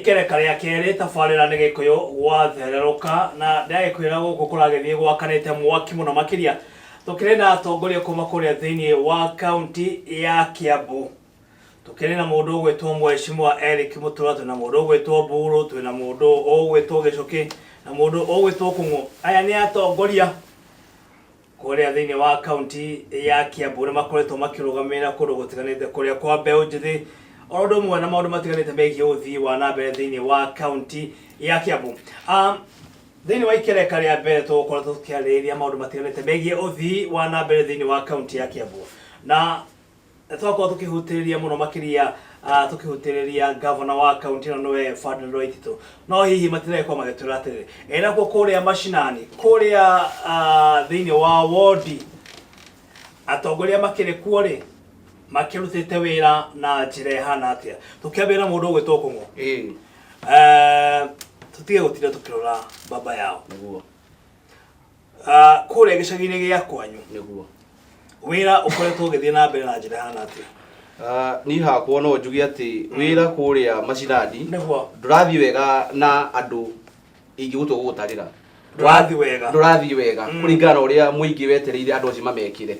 Ikereka rĩa kerĩ tabarĩra nĩ Gĩkũyũ gwathererũka na ndagĩkwĩra gũkũ kũragĩthiĩ gwakanĩte mwaki mũno makĩria tũkĩrĩ na atongoria kuma kũrĩa thĩinĩ wa kaunti ya Kiambu. Tũkĩrĩ na mũndũ ũgwĩtwo Mheshimiwa Eric Mũtura, twĩna mũndũ ũgwĩtwo Mburu, twĩna mũndũ ũgwĩtwo Gĩcũkĩ na mũndũ ũgwĩtwo Kung'ũ. Aya nĩ atongoria kũrĩa thĩinĩ wa kaunti ya Kiambu nĩ makoretwo makĩrũgamĩrĩra kũndũ gũtiganĩte kũrĩa kwa mbeũ njĩthĩ oro ũndũ ũmwe na maũndũ matiganĩte megiĩ ũthii wa na mbere thĩinĩ wa kaunti ya Kiambu. Thĩinĩ wa ikereka rĩa mbere tũgũkorwo tũkĩarĩrĩria maũndũ matiganĩte megiĩ ũthii wa na mbere thĩinĩ wa kaunti ya Kiambu na twakorwo tũkĩhutĩrĩria mũno makĩria tũkĩhutĩrĩria gavana wa kaunti ĩno nĩwe Ferdinand Waititu no hihi matiragĩkorwo magĩtwĩra atĩrĩrĩ ĩnakuo kũrĩa macinani kũrĩa thĩinĩ wa wodi atongoria makĩrĩ kuo rĩ makĩrutĩte wĩra na njĩra ĩhana atĩa tũkĩambĩrĩra mũndũ ũgwĩtwo Kũng'ũ. Eh, tũtige gũtinda tũkĩrora baba yao. Kũrĩa gĩcagi-inĩ gĩa kwanyu wĩra ũkoretwo ũgĩthiĩ na mbere na njĩra ĩhana atĩa? Niĩ hakwa no njuge atĩ wĩra kũrĩa macinani ndũrathiĩ wega na andũ ingĩgũtua gũgũtarĩra. Ndũrathiĩ wega. Ndũrathiĩ wega kũringana na ũrĩa mũingĩ wetereire andũ acio mamekĩre.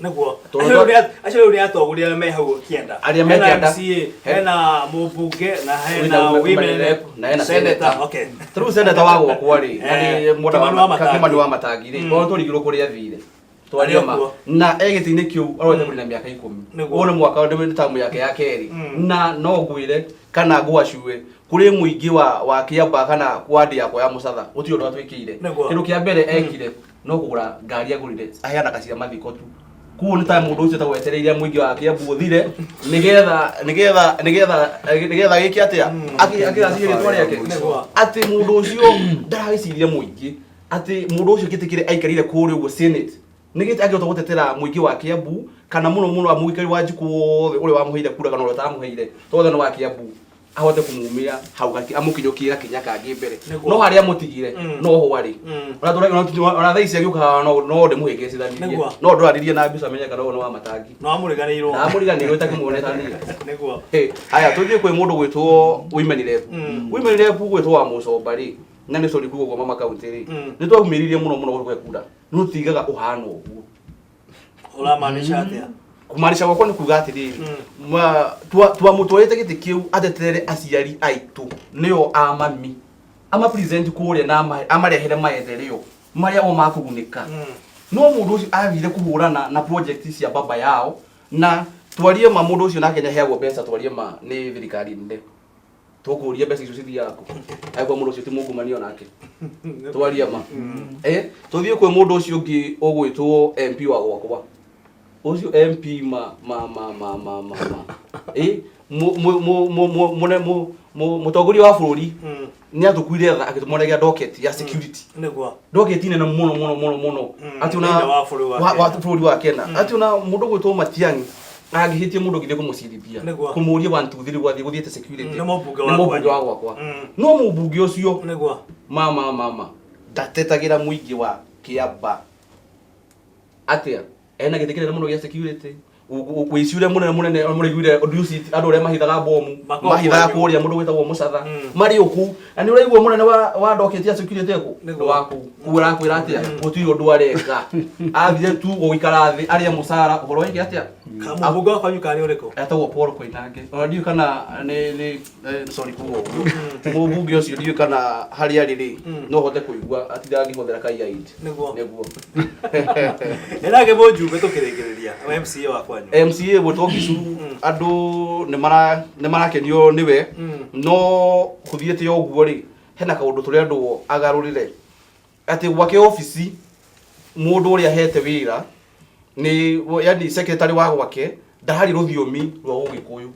Tondũ Acio rĩu nĩ atongoria arĩa me hau kĩanda. Arĩa me Hena kĩanda. MCA, hena mũmbunge na hena Wĩna women rep na hena senator. senator. Okay. Ta rĩu seneta wa gwakwa rĩ na nĩ mwena Kimani wa Matangi. Kimani wa Matangi rĩ ona tũrigirwo kũrĩa athire. Twaria Arĩ ma. okuo. Na e gĩtĩ-inĩ kĩu arorete kũrĩ na mĩaka 10. Ũyũ nĩ mwaka nĩ tamu yake ya kerĩ. Na no ngwĩre kana ngwacue kũrĩ mũingĩ wa Kĩambaa kana ward yakwa ya Mũcatha gũtirĩ ũndũ atwĩkĩire. Kĩndũ kĩa mbere ekire no kũgũra ngari agũrire aheanaga cia mathiko tu. Koguo nĩ ta mũndũ ũcio etagwo etereire mũingĩ wa Kĩambu ũthire nĩgetha nĩgetha nĩgetha nĩgetha gĩke atĩa akĩgacirie rĩtwa rĩake. Atĩ mũndũ ũcio ndaragĩciria mũingĩ atĩ mũndũ ũcio gĩtĩ kĩrĩa aikarĩire kũrĩa ũguo Senate nĩ gĩtĩ angĩhota gũtetera mũingĩ wa Kĩambu kana mũno mũno mũikari wa Njukũ wothe ũrĩa wamũheire kura kana ũrĩa ũtamũheire tondũ othe nĩ wa Kĩambu ahote kumumia hau amũkinyũkie gakinya kangĩ mbere. No harĩa amũtigire no ho arĩ. Ona thaa ici agĩũka haha no ndĩmũhĩngĩcithanirie. No ndũraririe na mbica menye kana ũyũ nĩ wa Matangi. No amũriganĩirwo. Na amũriganĩirwo itakĩmuonete niĩ. Haya tũthiĩ kwĩ mũndũ gwĩtwo women rep. Women rep gwĩtwo wa Mũcomba rĩ na nĩ sorry kuga ũguo mama county rĩ nĩ twaumĩrire mũno mũno gũkũ kura no tigaga ũhana ũguo. Ũramaanisha atĩa? Kumaanisha gwakwa nĩ kuga atĩrĩrĩ twamũtwarĩte gĩtĩ kĩu atetere aciari aitũ nĩo a mami ama present kũrĩa na amarehere maendeleo marĩa o makũgunĩka. No mũndũ ũcio athire kũhũrana na project cia baba yao na twarie ma mũndũ ũcio nake nĩaheagwo mbeca twarie ma nĩ thirikari nene. Tũkũria mbeca icio cithiaga kũ? Angĩkorwo mũndũ ũcio ti mungumania onake. Twaria ma. Tũthiĩ kwĩ mũndũ ũcio ũngĩ ũgwĩtwo MP wa gwakwa. Ũcio MP ma ma ma ma ma ma ma. Mũtongoria wa bũrũri nĩ atũkuire tha agĩtũmũnengera docket ya security. Docket nene mũno mũno mũno mũno. Atĩ ona Thĩinĩ wa bũrũri wa wa bũrũri wa Kenya. Atĩ ona mũndũ ũgwĩtwo Matiang'i angĩhĩtia mũndũ ũngĩthiĩ kũmũcirithia. Kũmũria 1 2 3 gwathiĩ gũthiĩte security. Nĩ mũmbunge wa Nĩ mũmbunge wa gwakwa. No mũmbunge ũcio mama mama ndatetagĩra mũingĩ wa Kĩamba. Atĩa? Ena gĩtĩ kĩnene mũno gĩa security. Ũici ũrĩa mũnene mũnene mũraiguire Dusit andũ arĩa mahithaga bomu mahithaga kũrĩa mũndũ wĩtagwo Mũcatha marĩ o kũu. Na nĩ ũraigua mũnene wa docket ya security ekũ? Nĩ wa kũu. Kũu arakwĩra atĩa? Gũtirĩ ũndũ areka. Athire tu gũikara thĩ arĩe mũcara ũhoro wĩgiĩ atĩa? Mũmbunge wa kwanyu karĩ ũrĩkũ? Etagwo Paul Koinange. Ona ndiũĩ kana nĩ sorry kuga ũguo. Mũmbunge ũcio ndiũĩ kana harĩa arĩ rĩ no hote kũigua atindaga ngĩhũthĩra ka ear aid. Nĩguo. Ĩnake mũjumbe tũkĩrĩkĩrĩria MCA wa kwanyu. MCA gwĩtwo Gicu andũ nĩ marakenio nĩwe no kũthiĩte ũguo rĩ hena kaũndũ tũrendwo agarũrĩre atĩ gwake obici mũndũ ũrĩa ahete wĩra nĩ yani secretary wa gwake ndarari rũthiomi rwa ũgĩkũyũ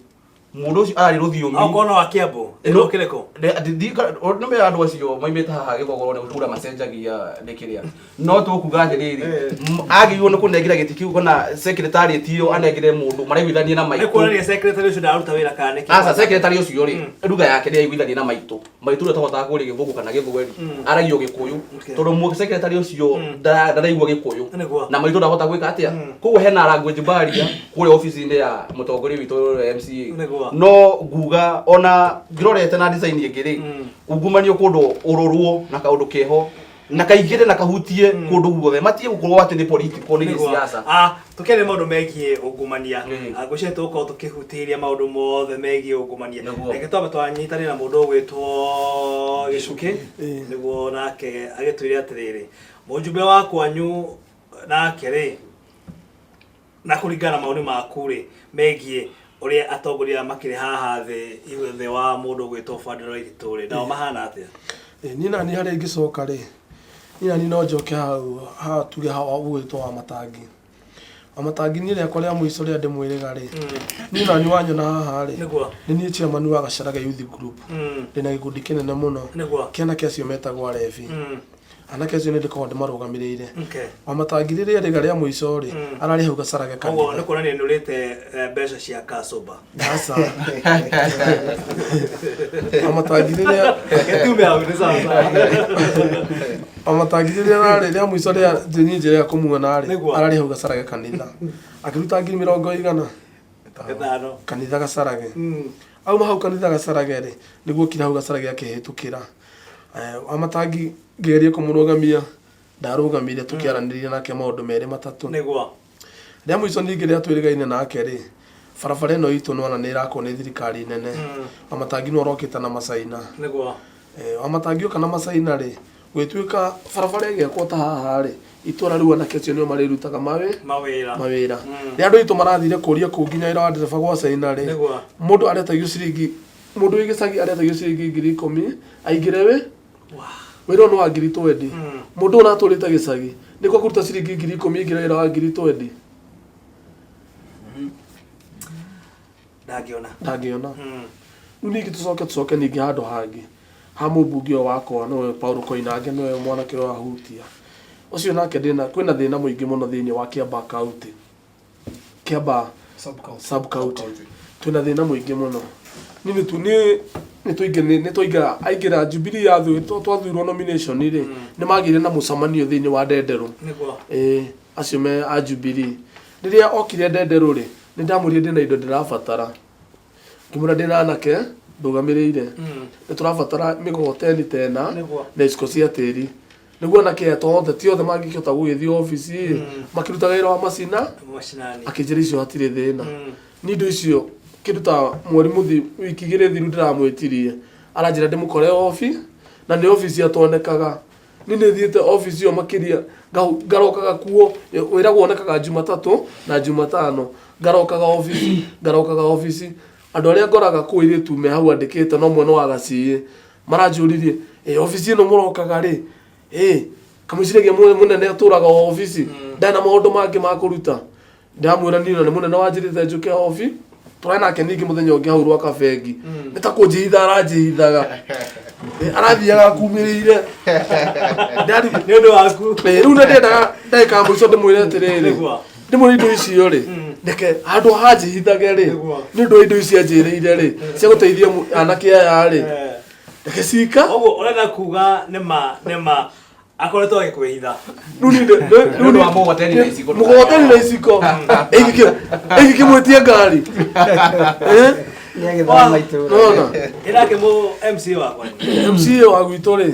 mũndũ ũcio arari rũthiomi Okorwo no wa Kiambu No. kĩrĩkũ? Nĩ mea andũ acio maimĩte haha gĩthogoro nĩ gũkura macenjagia nĩ kĩrĩa no tũkuga atĩrĩrĩ agĩrĩirwo nĩ kũnengera gĩtĩ kĩu kana secretariat ĩyo anengere mũndũ maraiguithania na Nĩ maitũ. kuonania secretary ũcio ndararuta wĩra kana nĩkĩ? Aca secretary ũcio rĩ ruga yake nĩ aiguithania na maitũ. Maitũ ũrĩa ũtahotaga kũria Gĩthũngũ kana Gĩthweri aragio Gĩkũyũ, tondũ secretary ũcio ndaraigua Gĩkũyũ na maitũ ndahota gwĩka atĩa. Koguo hena language barrier kũrĩa ofici-inĩ ya mũtongoria witũ ũrĩa MCA. No nguga ona ngĩrorete na design ĩngĩ rĩ, ungumanio kũndũ ũrorwo na kaũndũ keho na kaingĩre na kahutie kũndũ guothe, matige gũkorwo atĩ nĩ political, nĩ gĩsiasa. Tũkĩaria maũndũ megiĩ ungumania, ngwĩciria tũgũkorwo tũkĩhutĩria maũndũ mothe megiĩ ungumania. Reke twambe twanyitanĩre na mũndũ ũgwĩtwo Gĩcukĩ, nĩguo nake agĩtwĩre atĩrĩrĩ, mũjumbe wa kwanyu nake rĩ, na kũringana na mawoni maku rĩ, megiĩ ũrĩa atongoria makĩrĩ haha thĩ thĩ wa mũndũ ũgwĩtwo Fadero Iritũ rĩ, nao mahana atĩa? Niĩ nani harĩa ingĩcoka rĩ, niĩ nani no njoke hau haha tuge haha ũgwĩtwo wa Matangi. Wa Matangi, niĩ rĩakwa rĩa mũico rĩa ndĩmwĩrĩga rĩ, niĩ nani wanyona haha rĩ, nĩ niĩ chairman wa Gacharage Youth Group. Ndĩna gĩkundi kĩnene mũno kĩa anake acio metagwo arebi. Anake acio nĩ ndĩkoragwo ndĩmarũgamĩrĩire. Wa Matangi rĩrĩa rĩga rĩa mũico rĩ, ararĩ hau Gacharage Koguo nĩ kanitha. Kuonania nĩ ũrĩte mbeca cia kacoba. Aca. Wa Matangi rĩrĩa Tume hau nĩ sawa sawa. Wa Matangi rĩrĩa rarĩ rĩa mũico rĩa niĩ njĩra ya kũmuona rĩ, ararĩ hau Gacharage kanitha akĩruta ngiri mĩrongo igana ĩtano kanitha Gacharage. Auma hau kanitha Gacharage rĩ, nĩguo okire hau Gacharage akĩhĩtũkĩra. Wa Matangi ngĩgeria kũmũrũgamia, ndarũgamire tũkĩaranĩria nake maũndũ merĩ matatũ. Rĩa mũico ningĩ rĩa twĩrĩgaine nake rĩ, barabara ĩno itũ nĩwona nĩ ĩrakwo nĩ thirikari nene. Wa Matangi nĩwe ũrokĩte na macaina. Wa Matangi oka na macaina rĩ, gwĩtuĩka barabara ĩgĩakwo ta haha rĩ, itũra rĩu anake acio nĩo marĩrutaga mawĩra. Mawĩra. Rĩrĩa andũ aitũ marathire kũria kũu nginya wĩra wa ndereba gwa caina rĩ, mũndũ aretagio ciringi, mũndũ wĩ gĩcagi aretagio ciringi 10,000 aingĩre wĩ wĩra ũyũ nĩ wa 20,000. Mũndũ ũyũ ũratũrĩte gĩcagi nĩ kwa kũruta ciringi 10,000 aingĩre wĩra wa 20,000? Ndangĩona. Ndangĩona. Rĩu ningĩ tũcoke ningĩ handũ hangĩ ha mũmbunge ũyũ wakwa, nĩwe Paul Koinange, nĩwe mwanake ũyũ ahutia ũcio nake ndĩna kwĩna thĩna mũingĩ mũno thĩinĩ wa Kiambaa County, Kiambaa sub county twĩna thĩna mũingĩ mũno. Niĩ nĩ tu nĩ nĩ twaingĩ nĩ twaingĩra aingĩra Jubilee twathurwo nomination rĩ, nĩ magĩire na mũcemanio thĩinĩ wa Ndenderũ. Ĩĩ, acio me a Jubilee rĩrĩa okire Ndenderũ rĩ, nĩ ndamwĩrire ndĩna indo ndĩrabatara, ngĩmwĩra ndĩna anake ndũgamĩrĩire, nĩ tũrabatara mĩgogoteni ta ĩna na iciko cia tĩri, nĩguo anake aya to othe, ti othe mangĩkĩhota gũgĩthiĩ obici ĩ, makĩrutaga wĩra wa macina. Macinani. Akĩnjĩra icio hatirĩ thĩna. Nĩ indo icio kĩndũ ta mweri mũthi wiki igĩrĩ thiru ndĩramwĩtirie, aranjĩra ndĩmũkore obi, na nĩ obici atonekaga. Niĩ nĩ thiĩte obici ĩyo makĩria ngarokaga kuo, wĩra wonekaga Jumatatũ na Jumatano, ngarokaga obici, ngarokaga obici, andũ arĩa ngoraga kũu airĩtu me hau andĩkĩte no mwena wa gaciĩ maranjũririe, ĩ obici ĩno mũrokaga rĩ, ĩ kamũciragia mũnene atũraga o obici, ndarĩ na maũndũ mangĩ ma kũruta. Ndamwĩra niĩ na nĩ mũnene wanjĩrĩte njũke obi. Tũrarĩ nake ningĩ mũthenya ũngĩ hau rwaka bengi, nĩ ta kũnjĩhitha aranjĩhithaga. Arathiaga akumĩrĩire. Nĩ ũndũ waku. Rĩu nĩ ndĩendaga ndagĩka ya mũico ndĩmwĩre atĩrĩrĩ, ndĩmwĩre indo icio rĩ, reke handũ hanjĩhithage rĩ, nĩ ũndũ wa indo ici anjĩrĩire rĩ cia gũteithia anake aya rĩ, reke cika. Ũguo ũrenda kuga nĩma nĩma akoretwo agĩkwĩhitha? Rĩu niĩ Nĩ ũndũ wa mũgogoteni na iciko. Mũgogoteni na iciko ĩngĩkĩmwĩtie ngari. Eh? Nĩagĩthama itũra. Nona ĩnake mũ MC wakwa. MCA wa gwitũ rĩ,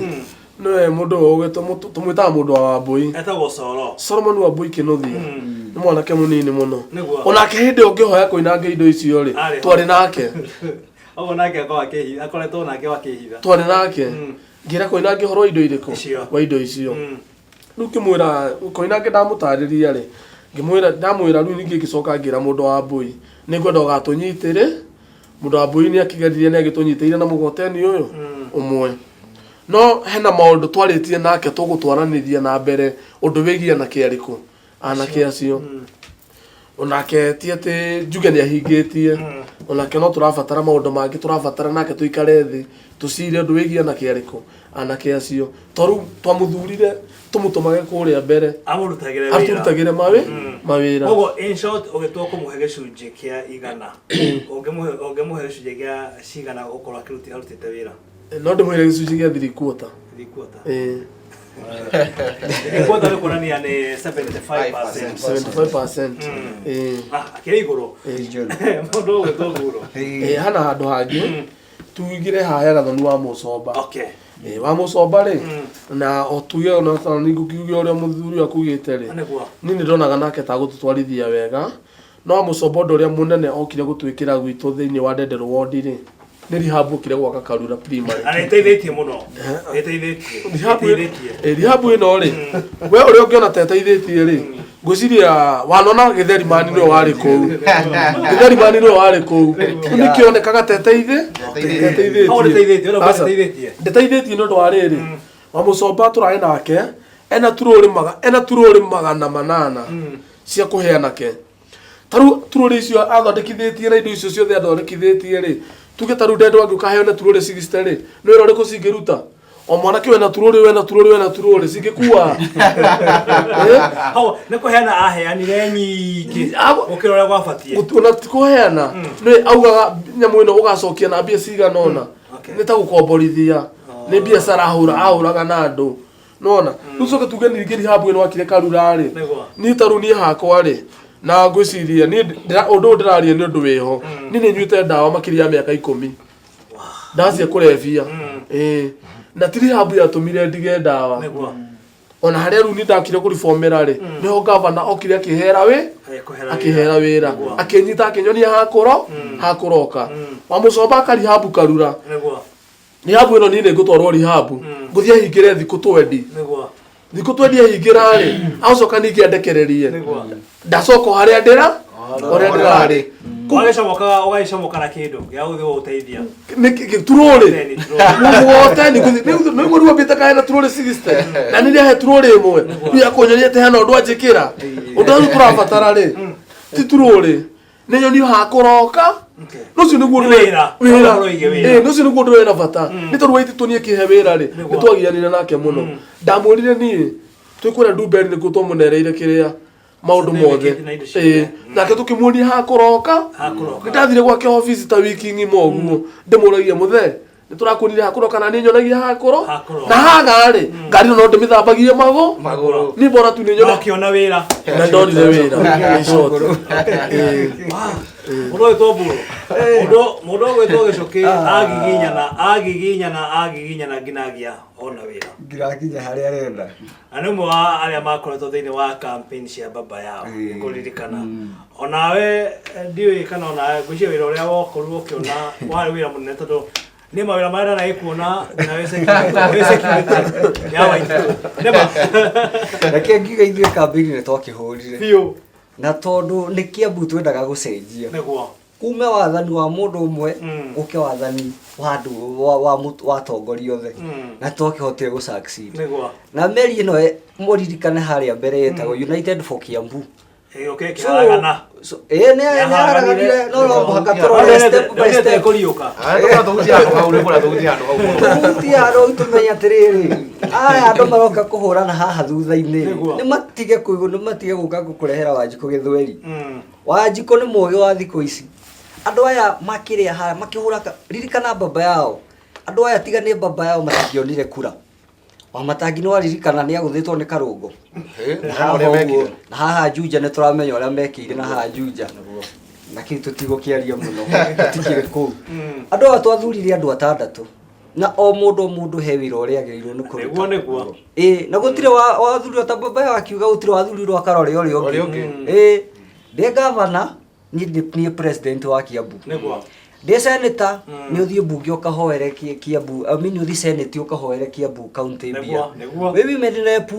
nĩwe mũndũ ũyũ ũgwĩtwo tũmwĩtaga mũndũ wa Wambũi. Etagwo Coro. Solomon Wambũi Kĩnuthia nĩ mwanake mũnini mũno. Onake hĩndĩ ĩyo ngĩhoya kũinanga indo icio rĩ, Arĩ ho. twarĩ nake. Ũguo nake akorwo akoretwo nake akĩhitha. Twarĩ nake ngĩra Koinange ũhoro wa indo irĩkũ? Icio. Wa indo icio. Rĩu ngĩmwĩra Koinange ndamũtarĩria rĩ, ngĩmwĩra ndamwĩra rĩu ningĩ ngĩcoka ngĩra mũndũ wa Mbui nĩ ngwenda ũgatũnyitĩre. Mũndũ wa Mbui nĩ akĩgeririe, nĩ agĩtũnyitĩire na mũgoteni ũyũ ũmwe, no hena maũndũ twarĩtie nake tũgũtwaranĩria na mbere ũndũ wĩgiĩ anake arĩkũ, anake acio. Onake ti atĩ njuge nĩ ahingĩtie, onake no tũrabatara maũndũ mangĩ tũrabatara nake tũikare thĩ tũcire ũndũ wĩgiĩ anake arĩkũ, anake acio, to rĩu twamũthurire tũmũtũmage kũrĩa mbere amũrutagĩre wĩra. Atũrutagĩre mawĩra. Koguo in short, ũgĩtua kũmũhe gĩcunjĩ kĩa 100, ũngĩmũhe gĩcunjĩ kĩa cigana gũkorwo arutĩte wĩra? No ndĩmwĩre gĩcunjĩ gĩa 3/4. 3/4. Ĩĩ. 3/4 nĩ kuonania nĩ 75%. 75%. Ĩĩ. Ah, akĩrĩ igũrũ. Mũndũ ũgwĩtwo Nguro. Ĩĩ, hana handũ hangĩ tugire haha Gathoni wa Mũcomba. Okay. Ĩĩ, wa Mũcomba rĩ, na o tuge ona ta nĩ ngũkiuge ũrĩa mũthuri ũyũ akugĩte rĩ, Nĩguo. niĩ nĩ ndonaga nake ta gũtũtwarithia wega, no wa Mũcomba ũndũ ũrĩa mũnene okire gũtwĩkĩra gwitũ thĩinĩ wa Ndenderũ ward rĩ, nĩ rehab okire gwaka Karura Primary. Na nĩ ĩteithĩtie mũno. Nĩ ĩteithĩtie. Rehab Ĩteithĩtie. ĩ, rehab ĩno rĩ, we ũrĩa ũngĩona ta ĩteithĩtie rĩ, ngwĩciria wanona Gĩtheri mani nĩwe warĩ kũu. Gĩtheri mani nĩwe warĩ kũu. Rĩu nĩkĩonekaga ta ĩteithĩtie. Hau ndĩteithĩtie, ũrĩa Aca. ndĩteithĩtie. Ndĩteithĩtie nĩ ũndũ wa rĩrĩ, Wamũcomba tũrarĩ nake ena turũrĩ ena turũrĩ 800 cia kũhe anake. Ta rĩu turũrĩ icio athondekithĩtie na indo icio ciothe athondekithĩtie rĩ, tuge ta rĩu ndendwa angĩũka aheo na turũrĩ 60 rĩ, nĩ wĩra ũrĩkũ cingĩruta? O mwanake wena turũrĩ, wena turũrĩ, wena turũrĩ, cingĩkua? Eh? Hau nĩ kũheana aheanire nyingĩ gũkĩra ũrĩa gwabatiĩ. Ona ti kũheana, nĩ augaga nyamũ ĩno ũgacokia na mbia cigana ũna. Okay. Nĩ ta gũkomborithia, nĩ biacara ahũra ahũraga na andũ, nona rĩu coke tuge ningĩ rehab ĩno akire Karura rĩ, Nĩguo. niĩ ta rĩu niĩ hakwa rĩ, na ngwĩciria niĩ ũndũ ũyũ ndĩraria nĩ ũndũ wĩho, niĩ nĩ nyuĩte ndawa makĩria ya mĩaka 10, ndawa cia kũrebia. Ĩĩ, na ti rehab yatũmire ndige ndawa. Nĩguo. Ona harĩa rĩu niĩ ndakire kũribomera rĩ, nĩho gavana okire akĩhera wĩ Akĩhera akĩhera wĩra, Nĩguo. akĩnyita akĩnyonia hakũro hakũroka. Wamũcomba akarihabu Karura. Nĩguo. Rehab ĩno niĩ nĩ ngũtwarwo rehab, ngũthiĩ ahingĩre thikũ 20. Nĩguo. Thikũ 20 ahingĩra rĩ, acoka ningĩ andekererie. Nĩguo. Ndacoka o harĩa ndĩra, ũrĩa ndĩrarĩ. Ũgagĩcomoka ũgagĩcomoka na kĩndũ gĩa gũthiĩ gũgũteithia. Nĩ turũrĩ. Teni, turũrĩ. Mũgogoteni nĩ mũru ambĩte kahe na turũrĩ 60 na nĩ rĩahe turũrĩ ĩmwe, rĩu yakũnyonia atĩ hena ũndũ anjĩkĩra. Ũndũ ũrĩa tũrabatara rĩ, ti turũrĩ, nĩ nyonio hakũroka. Okay. Ũcio nĩguo Nĩ ũndũ wĩra. wĩra. No ũige wĩra. Ĩĩ, ũcio nĩguo ũndũ wĩna bata. Nĩ tondũ Waititũ niĩ kĩhe wĩra rĩ, Nĩguo. nĩ twagianire nake mũno. Ndamwĩrire niĩ twĩ kũrĩa Ndumberi nĩkuo twamũnereire kĩrĩa maũndũ mothe. Certificate na indo ciothe. Ĩĩ, nake tũkĩmuonia hakũroka. Hakũroka. Nĩ ndathire gwake obici ta wiki ng'ima ũguo, ndĩmũragia, mũthee, nĩ tũrakuonire hakũroka na niĩ nyonagia hakũro Hakũroka. na haga rĩ, ngari ĩno no ndĩmĩthambagie magũ Magũrũ. niĩ bora tu nĩ Na nyona ũkĩona wĩra. Na ndonire wĩra in short. Ĩĩ. Mũndũ ũgwĩtwo Mburu. Mũndũ mũndũ ũgwĩtwo Gĩcũkĩ agiginyana agiginyana agiginyana nginyagia ona wĩra. Ngirakinya harĩa arenda. Na nĩ ũmwe wa arĩa makoretwo thĩinĩ wa campaign cia baba yao kũririkana. Onawe ndiũĩ kana onawe ngwĩciria wĩra ũrĩa wakorirwo ũkĩona warĩ wĩra mũnene, tondũ nĩ mawĩra marĩa ndanagĩkuona nginya wĩ security ya Waititũ. Nĩma? Reke ngiuge ithuĩ campaign nĩ twakĩhũrire. Biũ. Na tondũ nĩ Kiambu twendaga gũcenjia. Nĩguo. Kume wathani wa mũndũ ũmwe, ũke wathani wa andũ wa wa atongoria othe. Na twakĩhotire gũ succeed. Nĩguo. Na meri ĩno mũririkane harĩa mbere yetagwo United for Kiambu. Ĩĩ, ũkĩ kĩharagana. So, ĩĩ, nĩ haraganire, no no mũhaka tũrore step by step. Kũriũka. Tũhutie handũ hau, nĩ kũrĩa tũhutie handũ hau mũno. Tũhutie handũ tũmenye atĩrĩrĩ, aya andũ maroka kũhũrana haha thutha-inĩ, Nĩguo. nĩ matige kũigua, nĩ matige gũka gũkũrehera Wanjikũ gĩthweri. Wanjikũ nĩ mũgĩ wa thikũ ici. Andũ aya makĩrĩa haha makĩhũra ririkana baba yao. Andũ aya tiga nĩ baba yao matingĩonire kura. Wamatangi nĩ waririkana nĩ agũthĩtwo nĩ Karũngo. Ĩĩ, Na haha ũrĩa mekire. ũguo, na haha Juja nĩ tũramenya ũrĩa mekĩire na haha Juja. Na kĩu tũtigũkĩaria mũno, tũtikĩrĩ kũu. Andũ aya twathurire andũ atandatũ. Na o mũndũ o mũndũ he wĩra ũrĩa agĩrĩirwo nĩ kũruta. Nĩguo, nĩguo. Ĩĩ, na gũtirĩ wathurirwo ta baba yao akiuga gũtirĩ wathurirwo akarore ũrĩa ũngĩ. Ũrĩa ũngĩ. Ĩĩ, ndĩ gavana, niĩ niĩ president wa Kiambu. Nĩguo. Ndĩ senator, nĩ ũthiĩ mbunge ũkahoere Kiambu, I mean ũthiĩ senate ũkahoere Kiambu county mbia. Nĩguo, nĩguo. Wĩ women rep,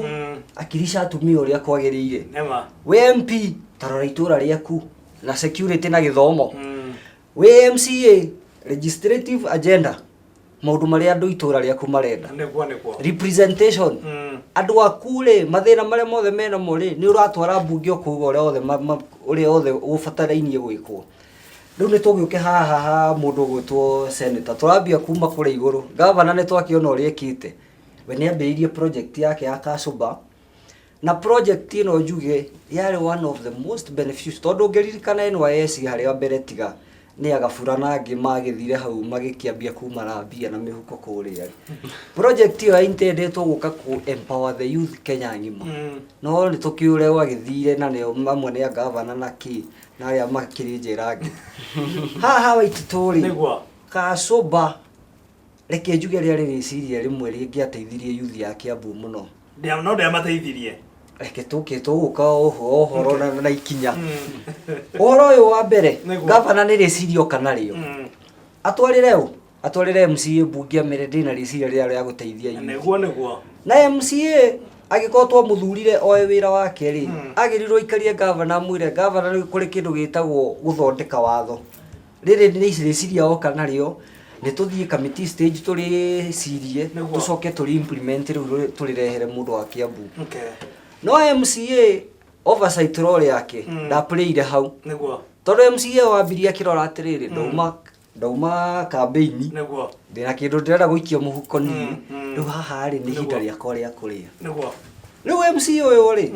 akirisha atumia ũrĩa kwagĩrĩire. Nĩma. Wĩ MP, tarora itũra rĩaku na security na gĩthomo. Wĩ MCA, legislative agenda, maũndũ marĩa andũ itũra rĩaku marenda. Nĩguo, nĩguo. Representation. Andũ aku rĩ, mathĩna marĩa mothe menamo rĩ, nĩ ũratwara mbunge ũkauga ũrĩa othe ũrĩa othe ũbatarainie gwĩkwo. Rĩu nĩ tũgĩũke haha ha mũndũ ũgwĩtwo senator. Tũrambia kuma kũrĩa igũrũ. Gavana nĩ twakĩona ũrĩa ekĩte. We nĩ ambĩrĩirie project yake ya Kasumba. Na project ĩno njuge yarĩ one of the most beneficial, tondũ ũngĩririkana NYS harĩa mbere tiga Nĩ agabura na angĩ magĩthire hau magĩkĩambia kumara mbia na mĩhuko kũrĩa rĩ. Project ĩyo ya intendetwo gũka kũ empower the youth Kenya ng'ima. No nĩ tũkĩũĩ ũrĩa gwagĩthire na nĩo amwe nĩ a gavana na kĩ na arĩa makĩrĩ njera angĩ. Haha Waititũ rĩ, Nĩguo. Kasũmba reke njuge rĩarĩ rĩciria rĩmwe rĩngĩateithirie youth ya Kiambu mũno. No ndĩamateithirie. Reke tũke tũgũka ũhoro na ikinya. Ũhoro ũyũ wa mbere, Nĩguo. gavana nĩ rĩciria oka narĩo. Atwarĩre ũ? Atwarĩre MCA mbunge amere ndĩna rĩciria rĩrĩa rĩa gũteithia youth. Nĩguo nĩguo. Na MCA angĩkorwo twamũthurire oe wĩra wake rĩ, agĩrĩirwo aikarie gavana amwĩre gavana nĩ kũrĩ kĩndũ gĩtagwo gũthondeka watho. Rĩrĩ nĩ rĩciria oka narĩo, nĩ tũthiĩ committee stage tũrĩcirie, Nĩguo. tũcoke tũrĩ implement rĩu tũrĩrehere mũndũ wa Kiambu. No MCA oversight role yake ndaplayire hau. Nĩguo. Tondũ MCA wambirie akĩrora atĩrĩrĩ, ndauma campaign, Nĩguo. ndĩna kĩndũ ndĩrenda gũikia mũhuko niĩ, rĩu haha rĩ nĩ ihinda Nĩguo. rĩakwa rĩa kũrĩa. Nĩguo. Rĩu MCA ũyũ rĩ,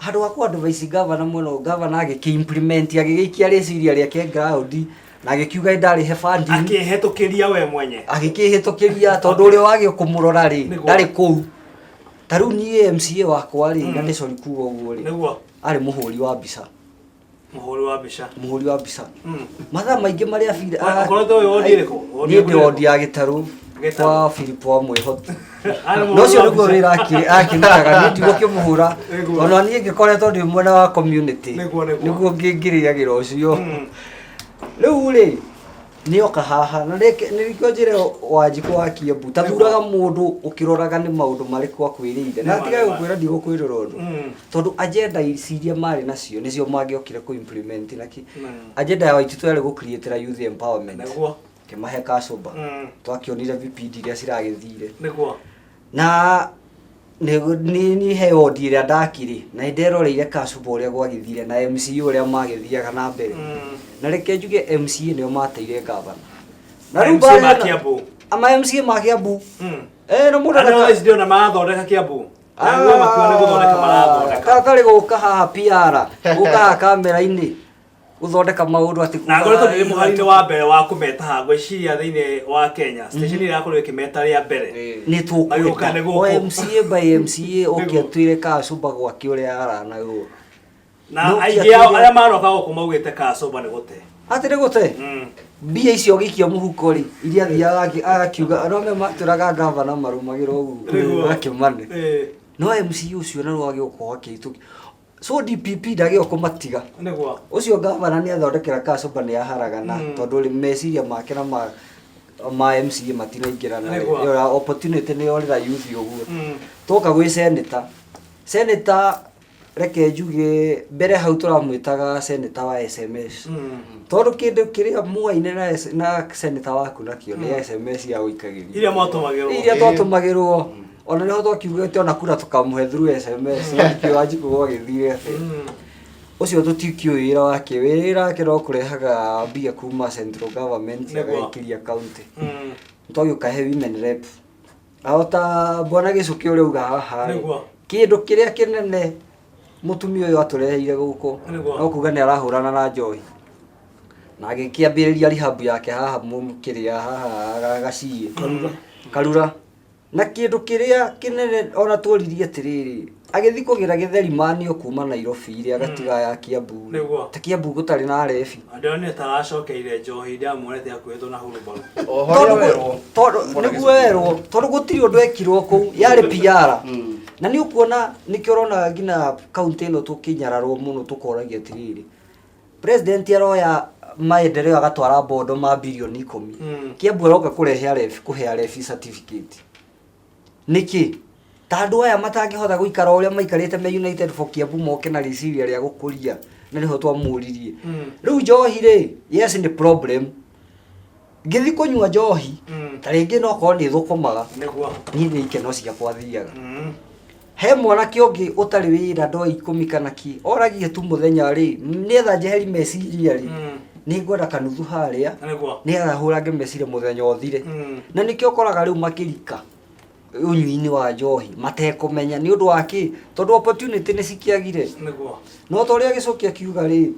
handũ ha kũ advise gavana mũno, gavana agĩkĩ implement, agĩgĩikia rĩciria rĩake ground, na agĩkiuga ndarĩhe funding. Akĩhetũkĩria we mwenye. Agĩkĩhĩtũkĩria tondũ ũrĩa wagĩ kũmũrora rĩ, Nĩguo. ndarĩ kũu. Ta rĩu niĩ MCA wakwa rĩ, na nĩ sorry kuga ũguo rĩ, Nĩguo. arĩ mũhũri wa mbica. Mũhũri wa mbica. Mũhũri wa mbica. Mathaa maingĩ marĩa Ũkoretwo wĩ wondi ĩrĩkũ? Wondi Niĩ ndĩ ĩrĩkũ? wondi ya Gĩtarũ Gĩtarũ. kwa Philip wa Mwĩhoti. Arĩ mũhũri No ũcio wa nĩguo mbica. wĩra akĩrutaga, niĩ ndigũkĩmũhũra. Nĩguo. Ona niĩ ngĩkoretwo ndĩ mwena wa community. Nĩguo, nĩguo. Nĩguo ngĩrĩagĩra ũcio. Rĩu rĩ, nĩoka haha na nĩkĩo njĩre Wanjikũ wa Kiambu tathuraga mũndũ ũkĩroraga nĩ maũndũ marĩkũ akwĩrĩire na Nĩma, atigae nĩma. gũkwĩra ndigũkwĩrĩra ũndũ tondũ agenda ici iria marĩ nacio nĩcio mangĩokire kũ implement na kĩ agenda ya Waititũ yarĩ gũ create youth empowerment Nĩguo. kĩmahe kasũmba twakĩonire vipindi iria ciragĩthire Nĩguo. na nĩ he wondi ĩrĩa ndakĩrĩ na nĩnderoreire kasũmba ũrĩa gwagĩthire na MCA ũrĩa magĩthiaga na mbere na reke njuge MCA nĩo mateire gavana na rĩu MCA mbarĩ ma na- Kiambu. ama MCA ma Kiambu no mũndũ Andũ ici ndĩrona marathondeka Kiambu. Na nguo makiuga nĩ gũthondeka marathondeka. Tarĩ gũka haha PR gũka haha kamera-inĩ gũthondeka maũndũ atĩ Na ngoretwo ndĩ mũhari-inĩ wa mbere wa kũmeta haha ngwĩciria thĩinĩ wa Kenya station ĩrĩa ĩrakorirwo ĩkĩmeta rĩa mbere. nĩ Magĩũka tũkwenda nĩ o gũkũ. MCA by MCA oke Nĩguo. atwĩre kasũmba gwake ũrĩa aranagwo Na Nĩ aingĩ ao ũkĩatwĩre- arĩa maroka gũkũ maugĩte kasũmba nĩ gũte. atĩ nĩ gũte mbia icio gĩikio mũhuko rĩ iria athiaga agakiuga no me matũraga gavana marũmagĩra ũguo Nĩguo. agakĩmane no MCA ũcio narĩo agĩũka akĩhĩtũkia so DPP ndagĩo kũmatiga Nĩguo. ũcio gavana nĩ athondekera kasũmba nĩ aharagana tondũ rĩ meciria make na ma MCA matiraingĩrana rĩ. Nĩguo. Ĩyo ya opportunity nĩ yorĩra youth ũguo toka gwĩ senator senator reke njuge mbere hau tũramwĩtaga senator wa SMS tondũ kĩndũ kĩrĩa muaine na senator waku nakĩo nĩ SMS ya gũikagĩria Iria mwatũmagĩrwo. iria twatũmagĩrwo ona nĩho twakiugĩte ona kura tũkamũhe through SMS no ndikĩũĩ Wanjikũ gwagĩthire atĩa ũcio tũtikĩũĩ wĩra wake wĩra wake no kũrehaga mbia kuma central government Nĩguo. agaikiria county twagĩũka he women rep ahota bwana Gĩcũkĩ ũrĩa uga haha rĩ, Nĩguo. kĩndũ kĩrĩa kĩnene mũtumia ũyũ atũreheire gũkũ Nĩguo. no kuga nĩ arahũrana na njohi na agĩkĩambĩrĩria rehab yake haha kĩrĩa haha gaciĩ Karura na kĩndũ kĩrĩa kĩnene ona tworirie atĩrĩrĩ agĩthiĩ kũgĩra gĩtheri manio kuma Nairobi rĩ agatiga ya Kiambu rĩ. Nĩguo. ta Kiambu gũtarĩ na arebi Ndĩronire ta aracokeire njohi ndamuonete akuĩtwo na hurumbarũ. Oho ũrĩa werwo. Tondũ nĩguo werwo tondũ gũtirĩ ũndũ ekirwo kũu yarĩ PR na nĩ ũkuona nĩkĩo ũrona nginya kaunti ĩno tũkĩnyararwo mũno tũkoragia atĩrĩrĩ president aroya maendeleo agatwara bondo ma bilioni 10 Kiambu aroka kũrehe arebi kũhe arebi certificate nĩkĩ ta andũ aya matangĩhota gũikara ũrĩa maikarĩte me United for Kiambu moke na rĩciria rĩa gũkũria na nĩho twamũririe rĩu njohi rĩ yes nĩ problem ngĩthiĩ kũnyua njohi ta rĩngĩ no korwo nĩ thũkũmaga Nĩguo. niĩ nĩ ikeno ciakwa thiaga he mwanake ũngĩ ũtarĩ wĩra ndoo ikũmi kana kĩ oragie tu mũthenya rĩ nĩetha njeheri meciria rĩ nĩ ngwenda kanuthu harĩa Nĩguo. nĩgetha hũrange meciria mũthenya ũthire na nĩkĩo ũkoraga rĩu makĩrika ũnyui-inĩ wa njohi matekũmenya nĩ ũndũ wa kĩ tondũ opportunity nĩ cikĩagire Nĩguo. no ta ũrĩa Gĩcũkĩ akiuga rĩ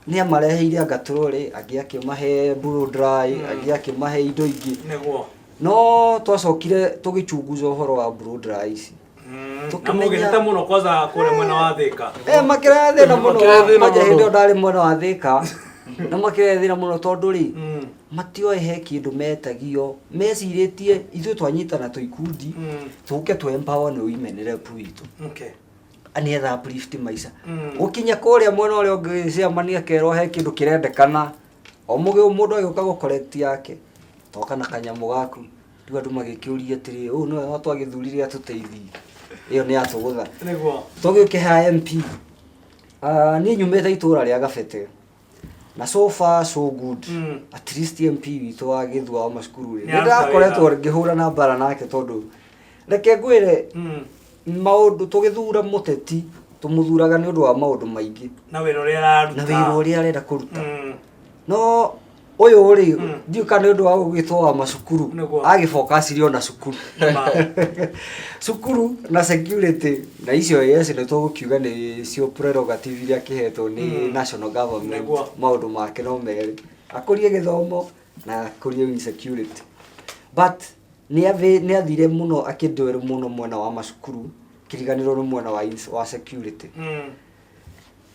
Nĩ amareheire anga trolĩ, angĩ akĩmahe blow dry, angĩ akĩmahe indo ingĩ. No twacokire tũgĩchunguza ũhoro wa blow dry ici. Na Tũkĩmenya- mũgĩteta mũno kwanza kũrĩa mwena wa Thĩka. Eh, makĩrehe thĩna mũno. Makĩrehe thĩna Kwanja mũno. hĩndĩ ĩyo ndarĩ mwena wa Thĩka. Na makĩrehe thĩna mũno tondũ rĩ, matioĩ he kĩndũ metagio mecirĩtie ithuĩ twanyitana twĩ ikundi tũke tũ empower nĩ women rep witũ. Nĩgetha uplift maica. Gũkinya kũrĩa mwena ũrĩa ũngĩ chairman akerwo he kĩndũ kĩrendekana, o mũndũ agĩũka gũ collect yake, toka na kanyamũ gaku. Rĩu andũ magĩkĩũria atĩrĩ, ũyũ nĩwe twagĩthurire atũteithie? Ĩyo nĩ yatũgũtha. Tũgĩũke ha MP, niĩ nyumĩte itũra rĩa Gabete. Na so far so good. At least MP witũ wa Gĩthua wa macukuru rĩ, Nĩ aruta nĩndakoretwo wĩra. ngĩhũrana mbara nake tondũ reke ngwĩre maũndũ tũgĩthura mũteti tũmũthuraga nĩ ũndũ wa maũndũ maingĩ. Na wĩra ũrĩa araruta. Na wĩra ũrĩa arenda kũruta. No ũyũ rĩ, ndiũĩ kana nĩ ũndũ wa gũgĩtwo wa macukuru, agĩbokacire ona cukuru. Cukuru na security na icio yes nĩ tũgũkiuga nĩ cio prerogative iria akĩhetwo nĩ national government. Maũndũ make no merĩ, akũrie gĩthomo na akũrie insecurity. But nĩ athire mũno akĩndwĩrwo mũno mwena wa macukuru, kĩriganĩrwo nĩ mwena wa security.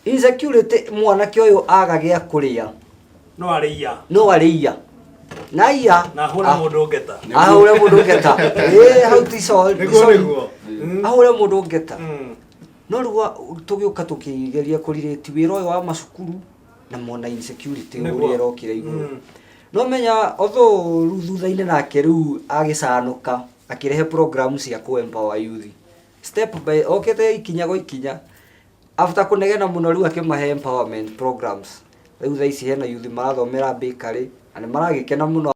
Insecurity mwanake ũyũ aga gĩa kũrĩa. No arĩia. No arĩia. Na aiya. Na ahũre mũndũ ngeta. Ahũre mũndũ ngeta. Ĩĩ, hau ti sorry. Nĩguo, nĩguo. Ahũre mũndũ ngeta. No rĩu tũgĩũka tũkĩgeria kũrelate wĩra ũyũ wa macukuru na mona insecurity ũrĩa ĩrokire igũrũ. No menya although rĩu thutha-inĩ nake rĩu agĩcanũka akĩrehe program cia kũ empower youth. Step by okĩte ikinya gwa ikinya. After kũnegena mũno rĩu akĩmahe empowerment programs. Rĩu thaa ici hena youth marathomera bakery na nĩ maragĩkena mũno.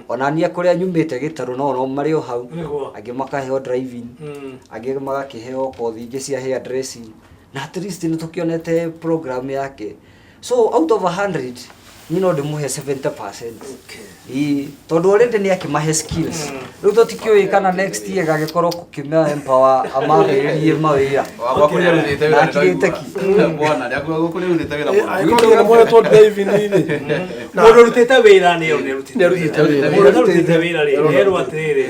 Ona niĩ kũrĩa nyumĩte gĩtarũ no no marĩ o hau. Angĩ makaheo driving, angĩ magakĩheo kothi ingĩ cia hair dressing. Na at least nĩ tũkĩonete program yake. So out of 100 niĩ no ndĩmũhe 70%. Ĩĩ, tondũ already nĩ akĩmahe skills. Rĩu tũtikĩũĩ kana next year gagĩkorwo kũkĩma empower amambĩrĩrie mawĩra. Wakwa kũrĩa arutĩte wĩra Na akirĩte ki. Bwana, ndakwa kũrĩa arutĩte wĩra mũno. Angĩkorwo nĩ moetwo driving rĩ. Mũndũ ũrutĩte wĩra nĩ nĩ arutĩte wĩra. Mũndũ ũtarutĩte wĩra rĩ, nĩerwo atĩrĩrĩ,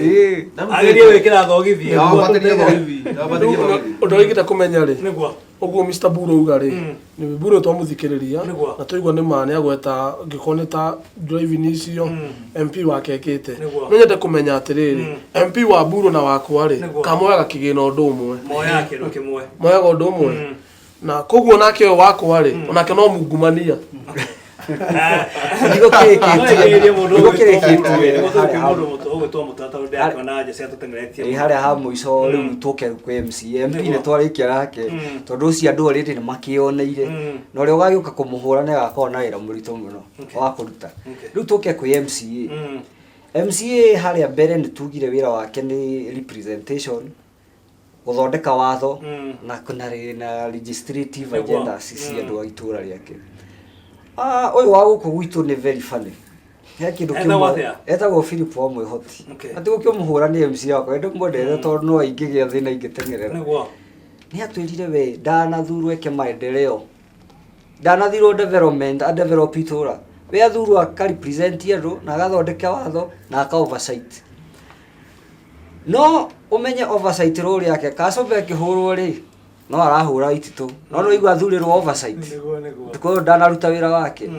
agerie gwĩkĩra thogithi. Ndambatĩrie thogithi, ndambatĩrie thogithi. Ũndũ ũrĩa ingĩenda kũmenya rĩ, Nĩguo. ũguo Mr. Buro auga rĩ, nĩ Buro twamũthikĩrĩria na twaigua nĩ ma nĩ agweta angĩkorwo nĩ ta driving icio MP wake ekĩte. No nyende kũmenya atĩrĩrĩ, MP wa Buro na wakwa rĩ, kana moyaga kĩgĩna ũndũ ũmwe? Moyaga kĩndũ kĩmwe. Moyaga ũndũ ũmwe. Na koguo nake ũyũ wakwa rĩ, onake no mungumania. Nĩguo kĩrĩkĩtie. Nĩguo kĩrĩkĩtie. Ĩ harĩa ha mũico rĩu tũke kwĩ MCA. MP nĩ twarĩkia nake tondũ ũcio andũ already nĩ makĩoneire na ũrĩa ũgagĩũka kũmũhũra nĩ agakorwo na wĩra mũritũ mũno wa kũruta. Rĩu tũke kwĩ MCA. MCA harĩa mbere nĩ tugire wĩra wake nĩ representation, gũthondeka watho na na legislative agendas cia andũ a itũra rĩake. Ũyũ wa gũkũ gwitũ nĩ very funny. He kĩndũ Etagwo kĩmwe atĩa? etagwo Philip wa Mwĩhoti. Atĩ gũkĩmũhũra nĩ MC wakwa ĩndĩ mwendete tondũ no ingĩgĩa thĩna ingĩteng'erera. Nĩ atwĩrire we ndanathurwo eke maendeleo. Ndanathirwo development, a develop itũra. We athurwo aka represent andũ na agathondeka watho na aka oversight. No ũmenye oversight role yake Kasombe akĩhũrwo rĩ no arahũra ititũ no nĩ waigua athurĩrwo oversight. Ndukũ ũyũ ndanaruta wĩra wake.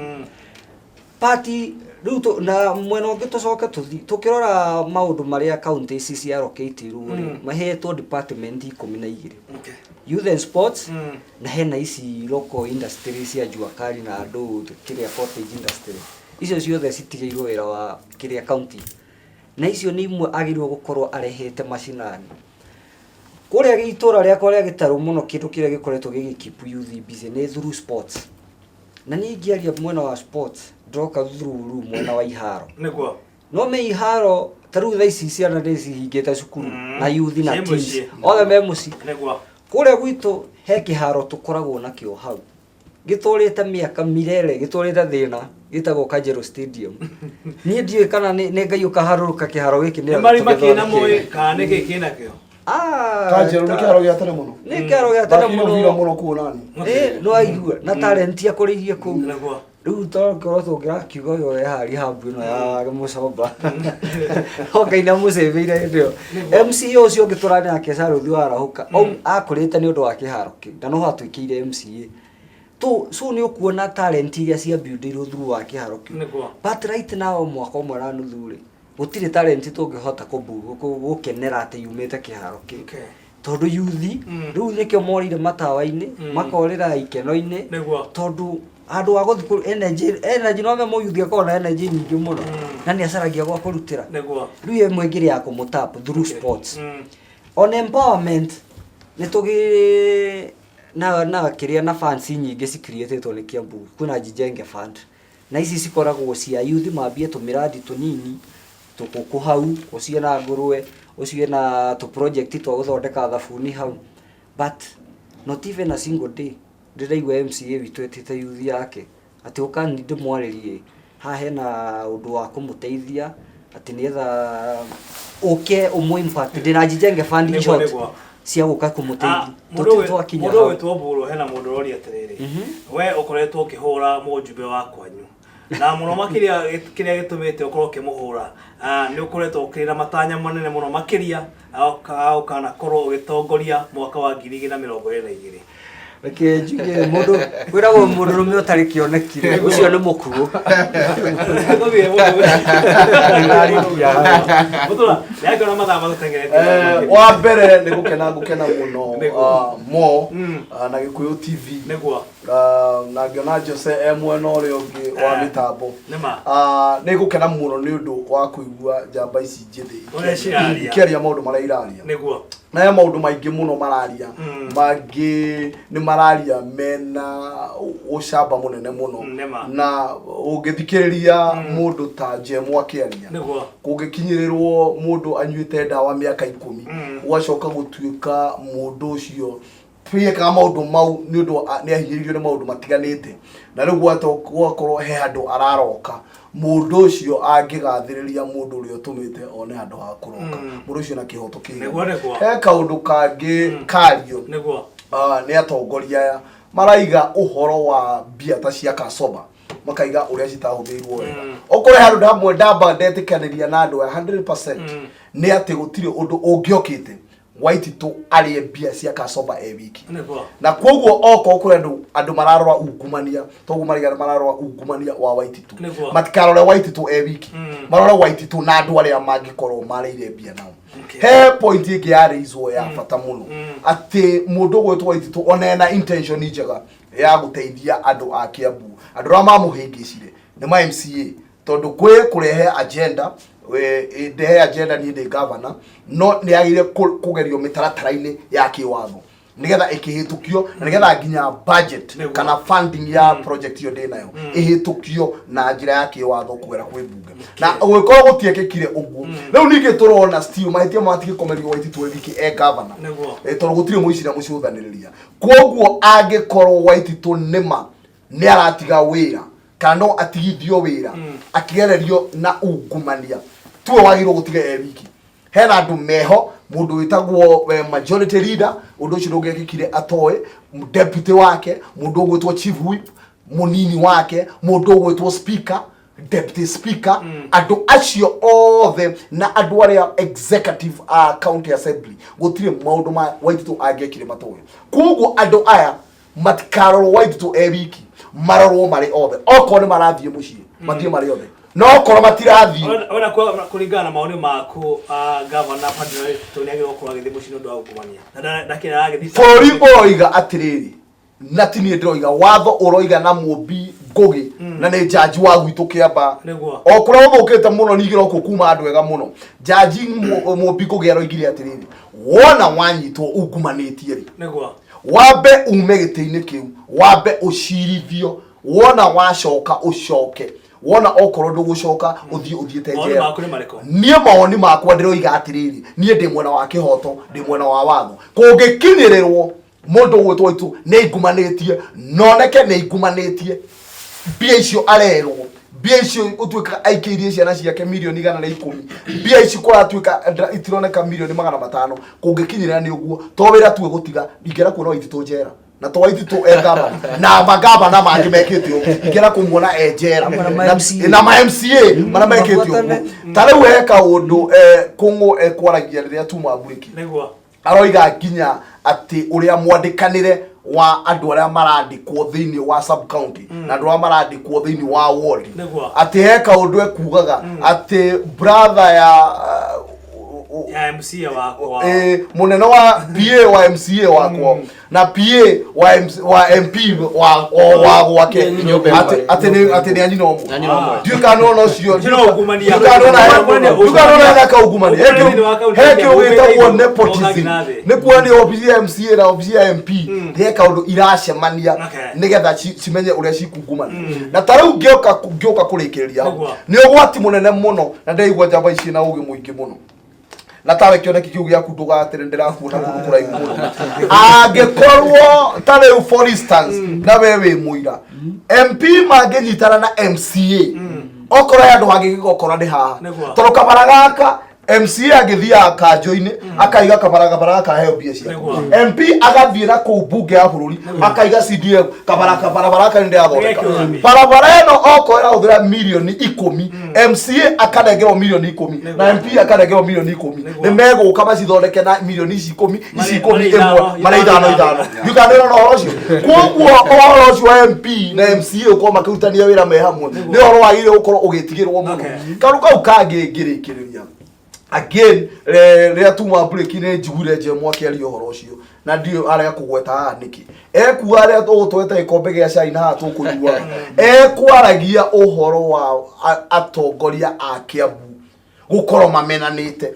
Party rĩu na mwena ũngĩ tũcoke tũthi tũkĩrora maũndũ marĩa county ici cia allocatirwo rĩ, mahetwo department 12. Youth and sports na hena ici local industry cia jua kali na andũ kĩrĩa cottage industry. Icio ciothe citigĩirwo wĩra wa kĩrĩa county. Na icio nĩ imwe agĩrĩirwo gũkorwo arehete macinani. Kũrĩa itũra rĩakwa rĩa Gĩtarũ mũno kĩndũ kĩrĩa gĩkoretwo gĩgĩ keep youth busy nĩ through sports. Na niĩ ingĩaria mwena wa sports ndĩroka through rĩu mwena wa iharo. No me iharo ta rĩu thaa ici ciana nĩ cihingĩte cukuru na youth na Ciĩ teens. mũciĩ. Othe me mũciĩ. Kũrĩa gwitũ he kĩharo tũkoragwo nakĩo hau. Gĩtũrĩte mĩaka mirere, gĩtũrĩte thĩna, gĩtagwo Kajero Stadium. Niĩ ndiũĩ kana nĩ Ngai ũkaharũrũka kĩharo gĩkĩ nĩ Nĩ marima tũgĩthondeke. kĩna moĩ kana nĩkĩ kĩnakĩo? Ah, Kanjerũ nĩ kĩharo gĩa tene mũno. Nĩ kĩharo gĩa tene Thakire mũbira mũno. mũno kuo nani. Ĩ, no aigua na talent akũrĩirie kũu. Nĩguo. Rĩu tokorwo tũngĩrakiuga ũyũ eharia habu ĩno ya mũcomba no Ngai nĩamũcĩvĩire hĩndĩ ĩyo. MCA ũcio ũngĩ tũrarĩ nake Charũthi wa Arahũka akũrĩte nĩ ũndũ wa kĩharo kĩu na noho atuĩkĩire MCA. Tu so nĩ ũkuona talent iria ciabuildĩirwo through wa kĩharo kĩu. Nĩguo. But right now mwaka ũmwe na nuthu rĩ, gũtirĩ talent tũngĩhota gũkenera atĩ yumĩte kĩharo kĩu. Okay. Tondũ yuthi rĩu nĩkĩo morĩire matawa-inĩ, makorĩra ikeno-inĩ. Nĩguo. Tondũ handũ ha gũthiĩ energy energy no mũyuthi akoragwo na energy nyingĩ mũno na nĩ acaragia gwa kũrutĩra. Nĩguo. Rĩu ĩmwe ĩngĩ ya kũmũtap through sports. On empowerment nĩ tũgĩ na kĩrĩa na funds nyingĩ cicreatetwo nĩ Kiambu, kwĩna Jijenge Fund na ici cikoragwo cia youth mambie tũmĩradi tũnini tũkũkũ hau, ũcio na ngũrwe, ũcio na tũ project twa gũthondeka thabuni hau, but not even a single day ndĩraigua MCA witũ etĩte youth yake atĩ ũkani ndĩmwarĩrie haha hena ũndũ wa kũmũteithia atĩ nĩgetha ũke ũmũ impact ndĩna Jijenge Fund in Nĩguo, short nĩguo. cia gũka kũmũteithia. Mũndũ Tũtirĩ twakinya mũndũ hau. ũgwĩtwo Mbũrũ hena mũndũ ũroria atĩrĩrĩ, we ũkoretwo ũkĩhũra mũjumbe wa kwanyu na mũno makĩria kĩrĩa gĩtũmĩte ũkorwo ũkĩmũhũra, nĩ ũkoretwo ũkĩrĩ na matanya manene mũno makĩria ũkanakorwo ũgĩtongoria mwaka wa 2022. Reke njuge mũndũ kwĩragwo mũndũrũme ũtarĩ kĩoneki rĩ, ũcio nĩ mũkuũ. Tũthiĩ mũndũ. Ndarĩkia hau. Mũtũra, nĩangĩona mathaa matũteng'eretie. Wa mbere nĩ gũkena ngũkena mũno Nĩguo. mo na Gĩkũyũ TV. Nĩguo. Na ngĩona Jose e mwena ũrĩa ũngĩ wa mĩtambo. Nĩma. Nĩ ngũkena mũno nĩ ũndũ wa kũigua njamba ici njĩthĩ Ũrĩa ciraria. ikĩaria maũndũ marĩa iraria. Nĩguo. Na he maũndũ maingĩ mũno mararia, mangĩ nĩ mararia mena ũcamba mũnene mũno. Nĩma. Na ũngĩthikĩrĩria mũndũ ta Jemo akĩaria, Nĩguo. kũngĩkinyĩrĩrwo mũndũ anyuĩte ndawa mĩaka 10, ũgacoka gũtuĩka mũndũ ũcio ekaga maũndũ mau nĩ ũndũ nĩ ahinyĩrĩirio nĩ maũndũ matiganĩte, na rĩu gwakorwo he handũ araroka, mũndũ ũcio angĩgathĩrĩria mũndũ ũrĩa ũtũmĩte one handũ ha kũroka, mũndũ ũcio na kĩhoto kĩiganu. Nĩguo, nĩguo. He kaũndũ kangĩ kario Nĩguo. Nĩ atongoria aya maraiga ũhoro wa mbia ta cia Kasoba, makaiga ũrĩa citahũthĩirwo wega. Okorwo he handũ hamwe ndamba ndetĩkanĩria na andũ aya 100% nĩ atĩ gũtirĩ ũndũ ũngĩokĩte Waititũ arĩe mbia cia Kasoba e wiki. Nĩguo. Na koguo okorwo kũrĩ andũ mararora ungumania, toguo maraiga mararora ungumania wa Waititũ, Nĩguo. matikarore Waititũ e wiki, marore Waititũ na andũ arĩa mangĩkorwo marĩire mbia nao. Okay. He point ĩngĩ yarĩizwo ya bata mũno, atĩ mũndũ ũgwĩtwo Waititũ ona ena intention njega ya gũteithia andũ a Kiambu, andũ arĩa mamũhĩngĩcire nĩ ma MCA, tondũ kwĩ kũrehe agenda, ndehe agenda niĩ ndĩ governor, no nĩ yagĩrĩire kũgerio mĩtaratara-inĩ ya kĩwatho nĩgetha ĩkĩhĩtũkio, na nĩgetha nginya budget Nĩguo. kana funding ya project ĩyo ndĩ nayo ĩhĩtũkio na njĩra ya kĩwatho kũgera kwĩ mbunge, na gũgĩkorwo gũtiekĩkire ũguo. Rĩu ningĩ tũrona still mahĩtia matigĩkomerio Waititũ e wiki e governor. Nĩguo. Tondũ gũtirĩ mũici na mũcũthanĩrĩria, koguo angĩkorwo Waititũ nĩma nĩ aratiga wĩra kana no atigithio wĩra akĩgererio na ungumania, tuwe wagĩrĩirwo gũtiga e wiki. Hena andũ meho, mũndũ wĩtagwo majority leader, ũndũ ũcio ndũngĩekĩkire atoĩ, deputy wake, mũndũ ũgwĩtwo chief whip, mũnini wake, mũndũ ũgwĩtwo speaker, deputy speaker, andũ acio othe na andũ arĩa executive a county assembly, gũtirĩ maũndũ ma Waititũ angĩekire matoĩ. Koguo andũ aya matikarorwo Waititũ e wiki, marorwo marĩ othe. Okorwo nĩ marathiĩ mũciĩ, mathiĩ marĩ othe, no okorwo matirathiĩ. Wena kũringana na mawoni maku, governor Ferdinand Waititũ nĩ agĩrĩirwo gũkorwo agĩthiĩ mũciĩ nĩ ũndũ wa ungumania na ndakĩrĩ aragĩthiĩ. Bũrũri ũroiga atĩrĩrĩ, na ti niĩ ndĩroiga, watho ũroiga na Mũmbi Ngũgĩ, na nĩ jaji wa gwitũ Kĩamba. Nĩguo. O kũrĩa ũthũkĩte mũno ningĩ no kuo kuma andũ ega mũno. Jaji Mũmbi Ngũgĩ aroigire atĩrĩrĩ, wona wanyitwo ungumanĩtie rĩ, Nĩguo. wambe ume gĩtĩ-inĩ kĩu, wambe ũcirithio, wona wacoka ũcoke, wona okorwo ndũgũcoka ũthiĩ ũthiĩte Mawoni njera. maku nĩ marĩkũ? Niĩ mawoni makwa ndĩroiga atĩrĩrĩ, niĩ ndĩ mwena wa kĩhoto, ndĩ mwena wa watho. Kũngĩkinyĩrĩrwo mũndũ ũgwĩtwo Waititũ nĩ aingumanĩtie, noneke nĩ aingumanĩtie, mbia icio arerwo, Mbia icio gũtuĩka aikĩirie ciana ciake 110,000,000, mbia ici kũratuĩka itironeka 500,000,000. Kũngĩkinyĩrĩra nĩ ũguo to wĩra tuwe gũtiga, ingĩenda kuona Waititũ njera, na to Waititũ e gavana na magavana mangĩ mekĩte ũguo, ingĩenda kũmuona e njera. Hamwe na ma MCA. Na ma MCA marĩa mekĩte ũguo. Mabuatane. Ta rĩu he kaũndũ Kũng'ũ ekwaragia rĩrĩa tuma mburĩki. Aroiga nginya atĩ ũrĩa mwandĩkanĩre wa andũ arĩa marandĩkwo thĩinĩ wa sub county na andũ arĩa marandĩkwo thĩinĩ wa ward, atĩ he kaũndũ ekugaga atĩ brother ya ya MCA wakwa, mũnene wa PA wa MCA wakwa na PA wa MC, wa MP wa gwake, Nyũmba ĩmwe. atĩ nĩ anyina ũmwe. Anyina ũmwe. Ndiũĩ kana nĩwona ũcio. Ũcio no ungumania. Ndiũĩ kana nĩwona. Ungumania. Ndiũĩ kana nĩwona hena kaungumania. Ungumania thĩinĩ wa kaunti He ya kĩndũ Kiambu, gĩtagwo ũgĩta nepotism. na thĩ. Nĩ kuonania obici ya MCA na obici ya MP he kaũndũ iracemania nĩgetha cimenye ũrĩa cikungumania. Na ta rĩu ngĩũka kũrĩkĩrĩria hau, nĩ ũgwati mũnene mũno, na ndĩraigua njamba ici na ũgĩ mũingĩ mũno, na tawe kĩoneki kĩu gĩaku ndũgatĩre, ndĩrakuona kũndũ kũraihu mũno. Angĩkorwo ta rĩu, for instance, na we wĩ mũira, MP mangĩnyitana na MCA, okorwo he andũ hangĩgĩgokora nĩ haha, tondũ kabara gaka MCA agĩthiaga kanjũ-inĩ akaiga kabara, kabara gaka heo mbia ciake. MP agathiĩ na kũu mbunge ya bũrũri akaiga CDF kabara, barabara gaka nĩ ndĩrathondeka. Nĩgekĩũrami. Barabara ĩno okorwo ĩrahũthĩra 10,000,000, MCA akarengerwo 10,000,000 na MP akarengerwo 10,000,000, nĩ megũka macithondeke na mirioni ici 10, ici Marĩ- 10 marĩ ĩmwe ithano, marĩ ithano ithano. ithano. Ndiũkanĩrwo na ũhoro ũcio. Koguo ũhoro ũcio wa MP na MCA ũkorwo makĩrutania wĩra me hamwe nĩ ũhoro wagĩrĩire gũkorwo ũgĩtigĩrwo mũno. Kaũndũ kau kangĩ ngĩrĩkĩrĩria again, rĩrĩa tuma break nĩ njiguire Njemwa akĩaria ũhoro ũcio, na ndiũ arega kũgweta haha nĩkĩ ekuga arĩa tũgũtweta gĩkombe gĩa cai na haha tũkũnyuaga, ekwaragia ũhoro wa atongoria a Kiambu gũkorwo mamenanĩte.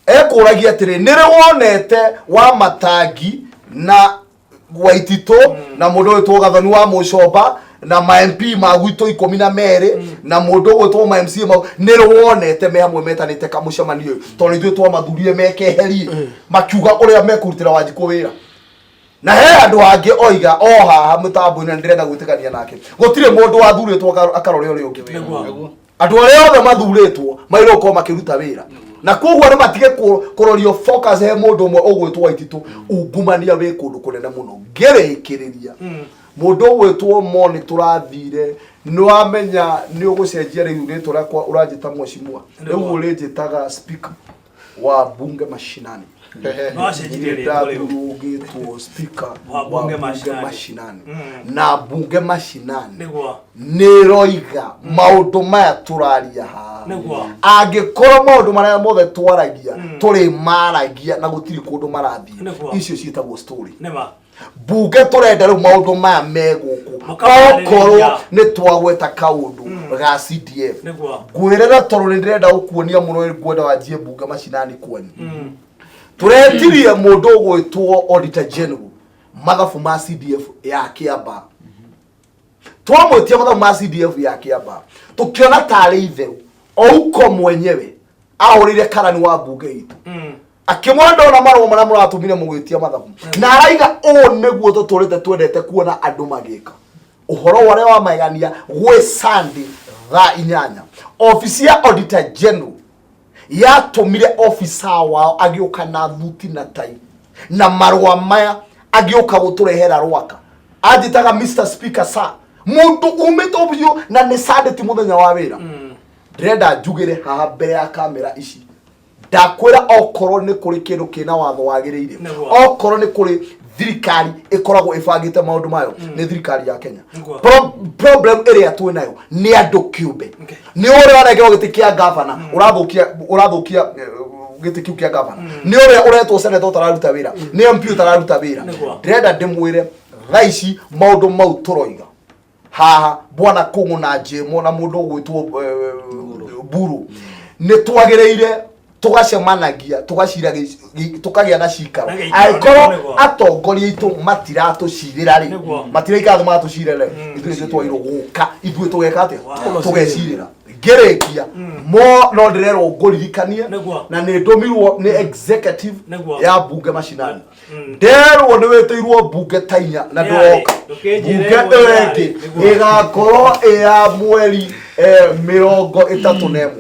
Ekũragia atĩrĩ, nĩ rĩ wonete wa Matangi na Waititũ na mũndũ ũgwĩtwo Gathoni wa Mũcomba na ma MP ma gwitũ 12 na mũndũ ũgwĩtwo ma MCA mau, nĩ rĩ wonete me hamwe metanĩte kamũcemanio ũyũ, tondũ ithuĩ twamathurire mekeherie makiuga ũrĩa mekũrutĩra Wanjikũ wĩra? Na he andũ angĩ oiga o haha mũtambo-inĩ, na ndĩrenda gwĩtĩkania nake, gũtirĩ mũndũ wathurĩtwo akarore ũrĩa ũngĩ. Andũ arĩa othe mathurĩtwo mairwo gũkorwo makĩruta wĩra, na koguo andũ matige kũrorio focus he mũndũ ũmwe ũgwĩtwo Waititũ. Ungumania wĩ kũndũ kũnene mũno. Ngĩrĩkĩrĩria, mũndũ ũgwĩtwo mo nĩ tũrathire, nĩ wamenya nĩ ũgũcenjia rĩu rĩtwa rĩakwa, ũranjĩta mheshimiwa, rĩu ũrĩnjĩtaga speaker wa bunge mashinani. Wacenjirie rĩtwa rĩu. Ndathuurwo speaker wa wa bunge bunge mashinani. Mashinani. Na bunge mashinani nĩ ĩroiga maũndũ maya tũraria haha, angĩkorwo maũndũ marĩa mothe twaragia tũrĩ maragia na gũtirĩ kũndũ marathiĩ, icio ciĩtagwo story. Bunge tũrenda rĩu maũndũ maya me gũkũ. Makamarĩrĩria. Okorwo nĩ twagweta kaũndũ ga CDF, ngwĩrĩra tondũ nĩ ndĩrenda gũkuonia mũno, ngwenda wanjie bunge macinani kwanyu. Tũretirie mũndũ ũgwĩtwo auditor general mathabu ma CDF ya Kiambaa. Twamwĩtia mathabu ma CDF ya Kiambaa, tũkĩona tarĩ itherũ ouko mwenyewe ahũrĩire karani wa bunge itũ, akĩmwona ndona marũa marĩa mũratũmire mũgĩtia mathabu, na araiga ũũ nĩguo tũtũrĩte twendete kuona andũ magĩka ũhoro warĩa wa magegania. Gwĩ Sunday thaa 8, obici ya auditor general yatũmire officer wao agĩũka na thuti na tai na marũa maya, agĩũka gũtũrehera rwaka, anjĩtaga "Mr Speaker sir", mũndũ umĩte ũcio, na nĩ Sunday, ti mũthenya wa wĩra. Ndĩrenda njugĩre haha mbere ya kamera ici, ndakwĩra okorwo nĩ kũrĩ kĩndũ kĩna watho wagĩrĩire, okorwo nĩ kũrĩ thirikari ĩkoragwo ĩbangĩte maũndũ mayo, nĩ thirikari ya Kenya. Problem ĩrĩa twĩ nayo nĩ andũ kĩũmbe. Nĩ ũrĩa warengerwo gĩtĩ kĩa gavana, ũrathũkia gĩtĩ kĩu kĩa gavana, nĩ ũrĩa ũretwo senator ũtararuta wĩra, nĩ MP ũtararuta wĩra. Ndĩrenda ndĩmwĩre thaa ici maũndũ mau tũroiga haha, bwana Kũng'ũ na Njĩmo na mũndũ ũgwĩtwo Mburu, nĩ twagĩrĩire tũgacemanagia, tũgacira, tũkagĩa na cikaro. Na gĩikaro, Angĩkorwo atongoria aitũ matiratũcirĩra rĩ, matiraikara thĩ magatũcirĩra rĩ, ithuĩ nĩthuĩ twagĩrĩirwo gũka, ithuĩ tũgeka atĩa? Tũgecirĩra. Ngĩrĩkia mo no ndĩrerwo ngũririkanie na nĩ ndũmirwo nĩ executive ya bunge macinani. Nderwo nĩ wĩtĩirwo bunge ta inya na Nĩ ndũroka. Ndũkĩnjĩre Bunge ĩmwe ĩyo nĩ ĩngĩ yarĩ. Nĩguo. ĩgakorwo ĩ ya mweri 31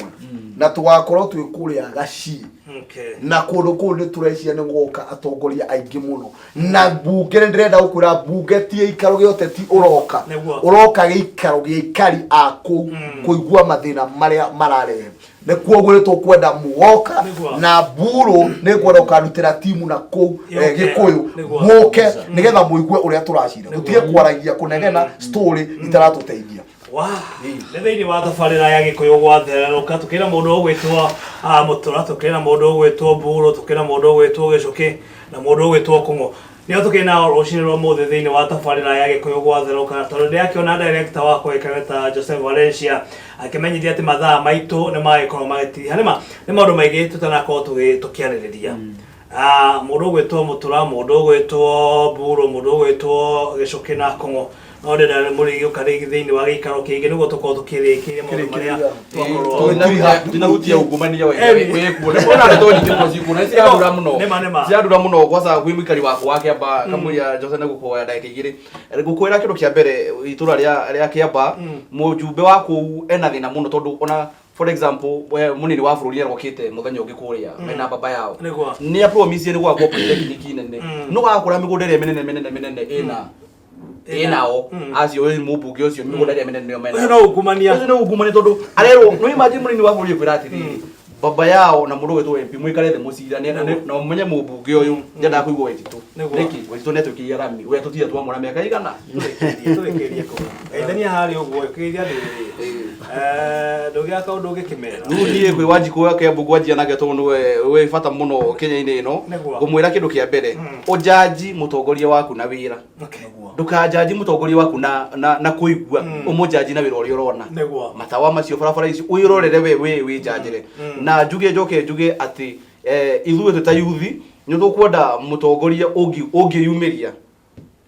na tũgakorwo twĩ kũrĩa Gacii na kũndũ kũu nĩ tũrecia nĩ gũgoka atongoria aingĩ mũno na bunge nĩ ndĩrenda gũkwĩra bunge ti gĩikaro gĩa ũteti ũroka. Ũroka gĩikaro gĩa aikari a kũu kũigua mathĩna marĩa mararehe. Nĩ kuoguo nĩ tũkwenda mũgoka na mbũrũ nĩ ngwenda ũkarutĩra timu na kũu Gĩkũyũ mũke nĩgetha mũigue ũrĩa tũracira, tũtige kwaragia kũnegena story itaratũteithia. Wa, nĩ thĩinĩ wa tabarĩra ya Gĩkũyũ gwathererũka tũkĩrĩ na mũndũ ũgwĩtwo Mũtũra, tũkĩrĩ na mũndũ ũgwĩtwo Mbũrũ, tũkĩrĩ na mũndũ ũgwĩtwo Gĩcũkĩ na mũndũ ũgwĩtwo Kũng'ũ. Nĩo tũkĩrĩ nao rũcinĩ rwa ũmũthĩ thĩinĩ wa tabarĩra ya Gĩkũyũ gwatherũka, tondũ ndĩrakĩona director wakwa ĩkaneta Joseph Valencia akĩmenyithia atĩ mathaa maitũ nĩ magĩkorwo magĩtiriha. Nĩma nĩ maũndũ maingĩ tũtanakorwo tũkĩarĩrĩria. Mũndũ ũgwĩtwo Mũtũra, mũndũ ũgwĩtwo Mbũrũ, mũndũ ũgwĩtwo Gĩcũkĩ na Kũng'ũ, no ndĩrenda mũrĩgĩũka rĩngĩ thĩinĩ wa gĩikaro kĩngĩ nĩguo tũkorwo tũkĩrĩkĩria maũndũ marĩa twakorwo Tinahutia ungumania wa wĩkuo. Nĩ kuona ndeto nyingĩ mũno cikuo na cirandura mũno. Nĩma, nĩma. Cirandura mũno kwanza gwĩ mũikari wakwa wa Kĩamba kamũira Jose nĩ gũkũhoya ndagĩka igĩrĩ. Ngũkwĩra kĩndũ kĩa mbere itũra rĩa Kĩamba mũjumbe wa kũu ena thĩna mũno tondũ ona for example we munini wa bũrũri arokĩte mũthenya ũngĩ kũrĩa mena baba yao. Nĩ apromise nĩ gwakwo polytechnic nene no wakora mĩgũnda ĩrĩa mĩnene mĩnene mĩnene ĩna ĩnao acio ũyũ mũmbunge ũcio mĩgũnda ĩrĩa mĩnene nĩo mena. Ũcio no ungumania. Ũcio nĩ ungumania tondũ arerwo no imagine mũnini wa bũrũri ekwĩra atĩrĩrĩ baba yao na mũndũ ũgwĩtwo MP mũikare thĩ mũcirane na mũmenye mũmbunge ũyũ ndendaga kũigua Waititũ. Nĩkĩ Waititũ nĩatwĩkĩire rami ũrĩa tũtire twamwona mĩaka igana. Tũrĩkĩrie kũu geithania harĩa ũguo kĩgeithia andũ ndũgĩaka ũndũ ũngĩkĩmera. Rĩu niĩ kwĩ Wanjikũ wa Kĩambu ngwanjia nake tondũ nĩwe wĩ bata mũno Kenya-inĩ ĩno. Ngũmwĩra kĩndũ kĩa mbere, ũjanji mũtongoria waku na wĩra. Ndũkanjanji mũtongoria waku na kũigua, ũmũjanji na wĩra ũrĩa ũrona. Matawa macio barabara icio wĩrorere we we wĩnjanjĩre. Na njuge njoke njuge atĩ ithuĩ twĩ ta yuthi nĩ tũkwenda mũtongoria ũngĩyumĩria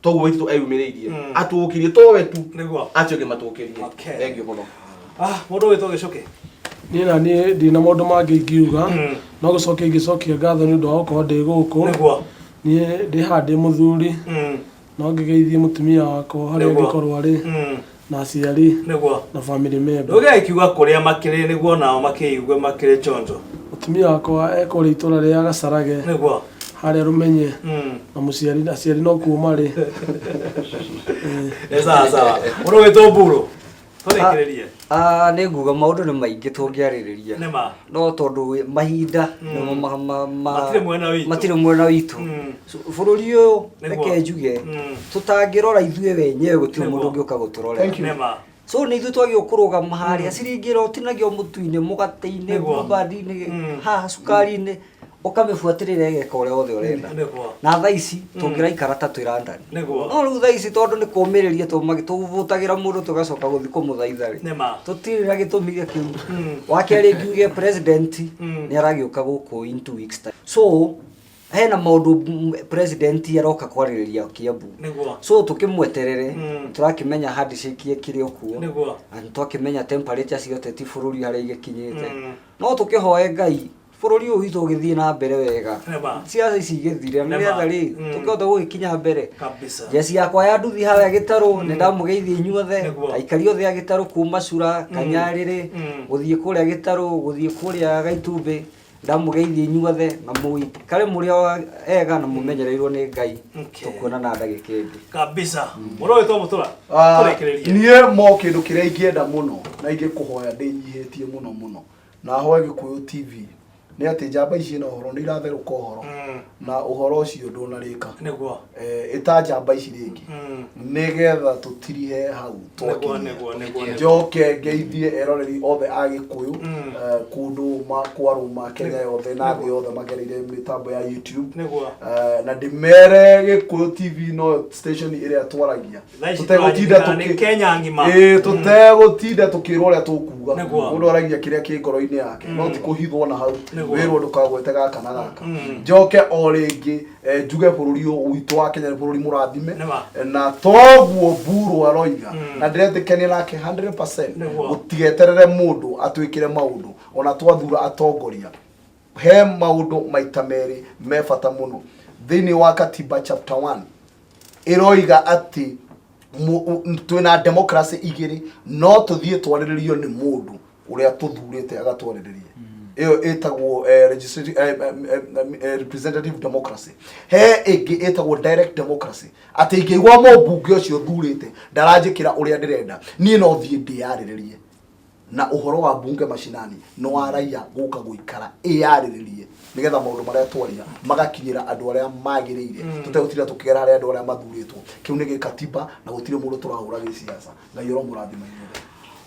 toguo Waititũ eyumĩrĩirie atũũkĩrie towe tu acio angĩ matũũkĩrie. Thengiũ mũno. Mũndũ ũgwĩtwo Gĩcũkĩ. Niĩ na niĩ ndina maũndũ mangĩ ingiuga no gũcokia ingĩcokia ngatho nĩ ũndũ wa gũkorwo ndĩ gũkũ. Niĩ ndĩ haha ndĩ mũthuri no ngĩgeithie mũtumia wakwa harĩa angĩkorwo arĩ na aciari na family member. Ndũgĩkiuga kũrĩa makĩrĩ nĩguo nao makĩigue makĩrĩ chonjo. Mũtumia wakwa e kũrĩa itũra rĩa Gacarage harĩa Rũmenye na mũciari aciari no kuo marĩ. Nĩ sawa sawa. Mũndũ ũgwĩtwo Mbũrũ. Tũrĩkĩrĩrie. Nĩ nguga maũndũ nĩ maingĩ tũngĩarĩrĩria. Nĩma. No tondũ mahinda nĩmo Matirĩ mwena witũ. matirĩ mwena witũ. Bũrũri ũyũ reke njuge tũtangĩrora ithuĩ wenyewe gũtirĩ mũndũ ũngĩũka gũtũrorera. Nĩma. So nĩ ithuĩ twagĩrĩirwo kũrũgama harĩa ciringi ĩrĩa ũtinagio mũtu-inĩ, mũgate-inĩ, blueband-inĩ, haha cukari-inĩ, ũkamĩbuatĩrĩra ĩgeka ũrĩa wothe ũrenda. Na thaa ici tũngĩraikara ta twĩ London. No rĩu thaa ici tondũ nĩ kũmĩrĩria tũvũtagĩra mũndũ tũgacoka gũthiĩ kũmũthaitha rĩ, tũtirĩ na gĩtũmi gĩa kĩu. Wa kerĩ ngiuge president nĩ aragĩũka gũkũ in 2 weeks time. So hena maũndũ president aroka kwarĩrĩria Kiambu. So tũkĩmweterere tũrakĩmenya handshake ĩkĩrĩ o kuo. Na nĩtwakĩmenya temperature cia ũteti bũrũri harĩa igĩkinyĩte. No tũkĩhoe Ngai bũrũri ũyũ witũ ũgĩthiĩ na mbere wega. Ciaca ici igĩthire nĩgetha rĩ tũkĩhote gũgĩkinya mbere. Jeci yakwa ya nduthi harĩa Gĩtarũ nĩ ndamũgeithia inyuothe aikari othe a Gĩtarũ kuma Cura Kanyarĩrĩ gũthiĩ kũrĩa Gĩtarũ gũthiĩ kũrĩa Gaitumbĩ ndamũgeithia inyuothe na mũikare mũrĩ o ega na mũmenyereirwo nĩ Ngai. Tũkuonana ndagĩka ĩngĩ. Kabisa. Mũndũ ũgwĩtwo Mũtũra. Tũrĩkĩrĩrie. Niĩ mo kĩndũ kĩrĩa ingĩenda mũno na ingĩkũhoya ndĩnyihĩtie mũno mũno na hoe Gĩkũyũ TV nĩ atĩ njamba ici ina ũhoro nĩ iratherũka ũhoro na ũhoro ũcio ndũnarĩka. Ĩta njamba ici rĩngĩ nĩgetha tũtirihe hau twakinyia. Njoke ngeithie eroreri othe a Gĩkũyũ kũndũ kwarũma Kenya yothe na thĩ yothe magereire mĩtambo ya YouTube. Na ndĩmere Gĩkũyũ TV no station ĩrĩa twaragia. Tũtegũtinda tũkĩ Kenya ng'ima. Tũtegũtinda tũkĩrwo ũrĩa tũkuga. Mũndũ aragia kĩrĩa kĩ ngoro-inĩ yake no ti kũhithwo na hau. Wĩrwo ndũkagwete gaka na gaka. Njoke o rĩngĩ njuge bũrũri ũyũ witũ wa Kenya nĩ bũrũri mũrathime. Nĩma. Na toguo Mburu aroiga na ndĩretĩkania nake 100%. Gũtigeterere mũndũ atwĩkĩre maũndũ ona twathura atongoria. He maũndũ maita merĩ me bata mũno thĩinĩ wa katiba chapter 1 ĩroiga atĩ twĩna democracy igĩrĩ no tũthiĩ twarĩrĩrio nĩ mũndũ ũrĩa tũthurĩte agatwarĩrĩrie. Ĩyo ĩtagwo representative democracy. He ĩngĩ ĩtagwo direct democracy, atĩ ingĩigua mũmbunge ũcio thurĩte ndaranjĩkĩra ũrĩa ndĩrenda, niĩ no thiĩ ndĩyarĩrĩrie. Na ũhoro wa mbunge mashinani nĩ wa raia gũka gũikara ĩyarĩrĩrie nĩgetha maũndũ marĩa twaria magakinyĩra andũ arĩa magĩrĩire, tũtegũtinda tũkĩgera harĩa andũ arĩa mathurĩtwo. Kĩu nĩ gĩkatiba na gũtirĩ mũndũ tũrahũra gĩciaca. Ngai ũromũrathima inyuothe.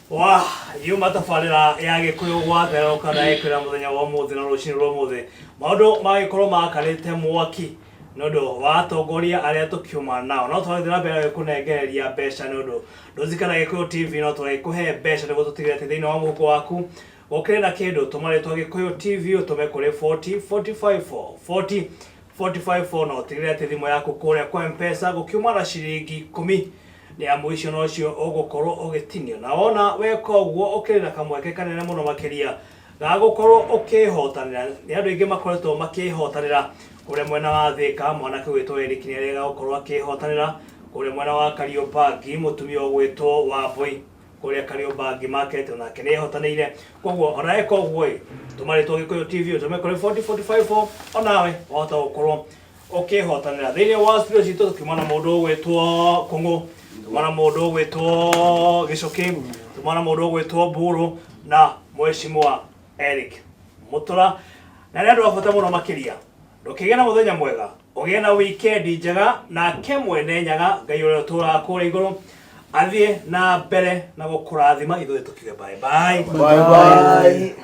Wa yuma tabarĩra ya Gĩkũyũ gwatherũka na ĩkwĩra mũthenya wa ũmũthĩ na rũcinĩ rwa ũmũthĩ maũndũ magĩkorwo makanĩte mwaki nĩ ũndũ wa atongoria arĩa tũkiuma nao. No tũrathiĩ na mbere gũkũnengereria mbeca nĩ ũndũ ndũzikana Gĩkũyũ TV no tũragĩkũhe mbeca nĩguo tũtigĩrĩre atĩ thĩinĩ wa mũhuko waku gũkĩrĩ na kĩndũ. Tũma rĩtwa Gĩkũyũ TV ũtũme kũrĩ 40 45 4 40 45 4 na ũtigĩrĩre atĩ thimũ yaku kũrĩa kwa M-Pesa gũkiuma na ciringi 10 nĩ amu icio nocio ũgũkorwo ũgĩtinio. Na wona weka ũguo ũkĩrĩ na kamweke kanene mũno makĩria ga gũkorwo ũkĩhotanĩra. Nĩ andũ aingĩ makoretwo makĩhotanĩra kũrĩa mwena wa Thĩka, mwanake ũgwĩtwo Eric nĩ arega gũkorwo akĩhotanĩra kũrĩa mwena wa Kariobangi, mũtumia ũgwĩtwo Wambui kũrĩa Kariobangi market onake nĩ ehotanĩire. Koguo ona eka ũguo ĩ, tũma rĩtwa Gĩkũyũ TV ũtũme kũrĩ 40 45 4, onawe wahota gũkorwo ũkĩhotanĩra. Thĩinĩ wa studio citũ tũkiuma na mũndũ ũgwĩtwo Kũng'ũ, tuma na mũndũ ũgwĩtwo Gĩcũkĩ, tuma na mũndũ ũgwĩtwo Mburu na Mheshimiwa Eric Mũtũra. Na nĩ andũ a bata mũno makĩria. Ndũkĩgĩe na mũthenya mwega, ũgĩe na weekend njega, nake mwene Nyaga Ngai ũrĩa ũtũraga kũrĩa igũrũ athiĩ na mbere na gũkũrathima. Ithuĩ tũkiuge bye bye. Bye bye.